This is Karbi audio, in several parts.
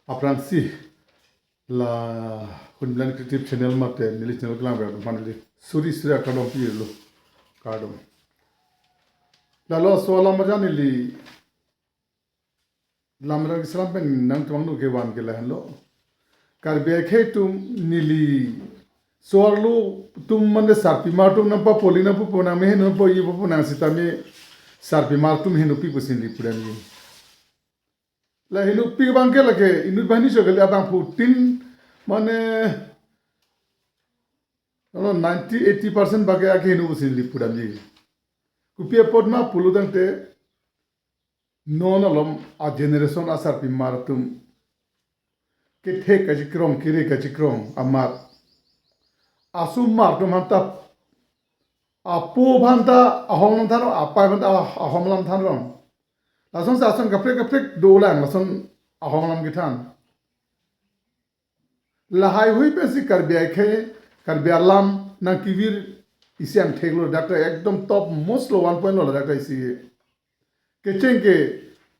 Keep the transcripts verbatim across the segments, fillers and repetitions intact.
Aphrangsi la Hunblan Creative Channel mate neli channel kelang ber man neli suri suri akardom pilo, kardom. Lalo so alam aja neli lamrang Islam pen nangtum angno kevan ke lahenlo. Karbi akhei atum neli so-arlo atum mane sarpimar atum nangpapoli nangpapo nangmeheno po ipo po nang sitame sarpimar atum henopi pusi neli pudamji. La henopi abang ke lake inut banghini so kali abangphutin mane ano ninety eighty percent bage akeheno pusi neli pudamji. Kopi apot ma pulo tangte non alom a generation a sarpimar atum kethek kachikrong kere kachikrong amat asomar atum aphan ta apo aphan ta ahong lam thanrong, apei aphan ta ah- ahong lam thanrong. Lason sa ason kaprek kaprek dolang lason ahong lam kethan. Lahai hui pensi Karbi akhei, Karbi alam nangkevir isi angthek lo, dak ta ekdom top most lo, one point lo ladak ta isi. Kecheng ke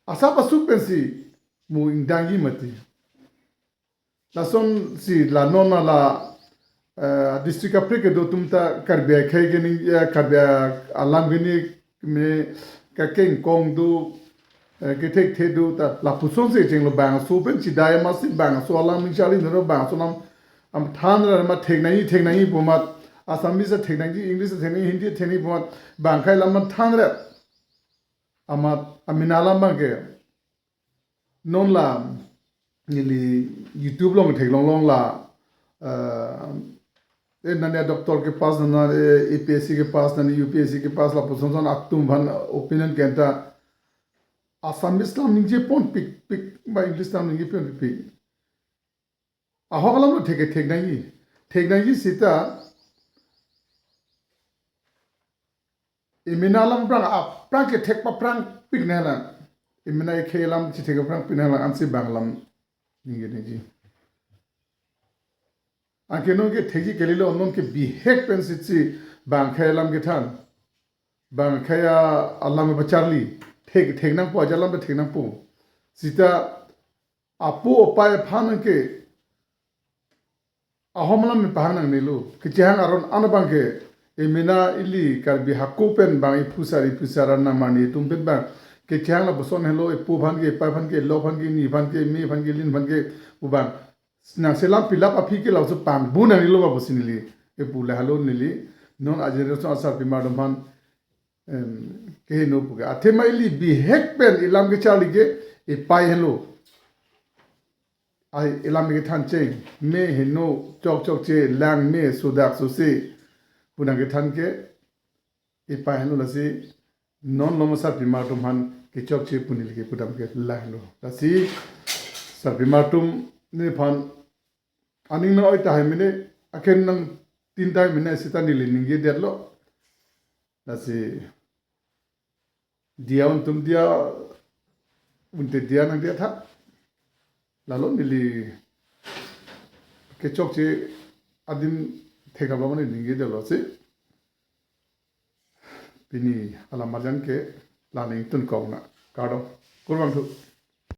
asap asuk pensi mu ingdangji mati. Lasonsi la non la eh, district kaprek kedo atum ta Karbi akhei kening, eh, Karbi a- alam kini me kakengkong do, eh, kethekthe do ta lapuson si chenglo, bangso pen chidai amatsi bangso alam ning charli nero, bangso alam am thanra ma theknangji theknangji pu amat, Assamese theknangji, English theknangji, Hindi theknangji pu amat bang akhei alam man thanra amat amena alam abang ke non la neli YouTube along theklong long la eh, eh nani doctor ke pass nani eh, A P S C ke pass nani U P S C ke pass lapuson son atum aphan opinion kenta Assamese lam ningje pon pikpik ba English lam ningje pon pikpik. Ahok alam lo thek theknangji. Theknangji sita emena alam aphrang aphrang kethek paphrang pik nanglang. Emena ekhei alam chethek paphrang pik nanglang ansi bang alam ningje ningje. Anke non ke thekji kalilo, non ke bihek pen sitsi bang akhei alam kethan. Bang akhei alam pacharli. Thek theknangpo, aja alam theknangpo. Sita apo apei aphan ke ahom alam pahang nangnelo. Kechehang aron an abang ke emena ili Karbi hako pen bang iphusar iphusar an namani atum pen bang kechehang lapuson helo, epo aphan ke, epei aphan ke, elo aphan ke, ni aphan ke, me aphan ke, lin aphan ke, pu bang nang selam pilap aphi ke laso pangbu nangnelo ba pusi neli epu lahelo neli non a generation asarpimar atum aphan em, keheno pu ke. Athema ili bihek pen ilam kecharli ke epei helo. Ai ilam kethan cheng, me heno, chok chokche, lang me, sodak sose pu nangkethan ke epei helo, lasi non lom asarpimar atum aphan kechokche pu neli kepudam ke lahelo. Lasi sarpimar atum neliphan aning nang-oi tahai mene, akhei nangtin tahai mene sita neli ningjedetlo. Lasi diya un tum diya unte diya nangdiya tha. Lalo neli kechokche adim thekdam lo mane ningjedetlo si. Pini alam arjan ke la ningtun kong na. Kardom. Kurvangthu.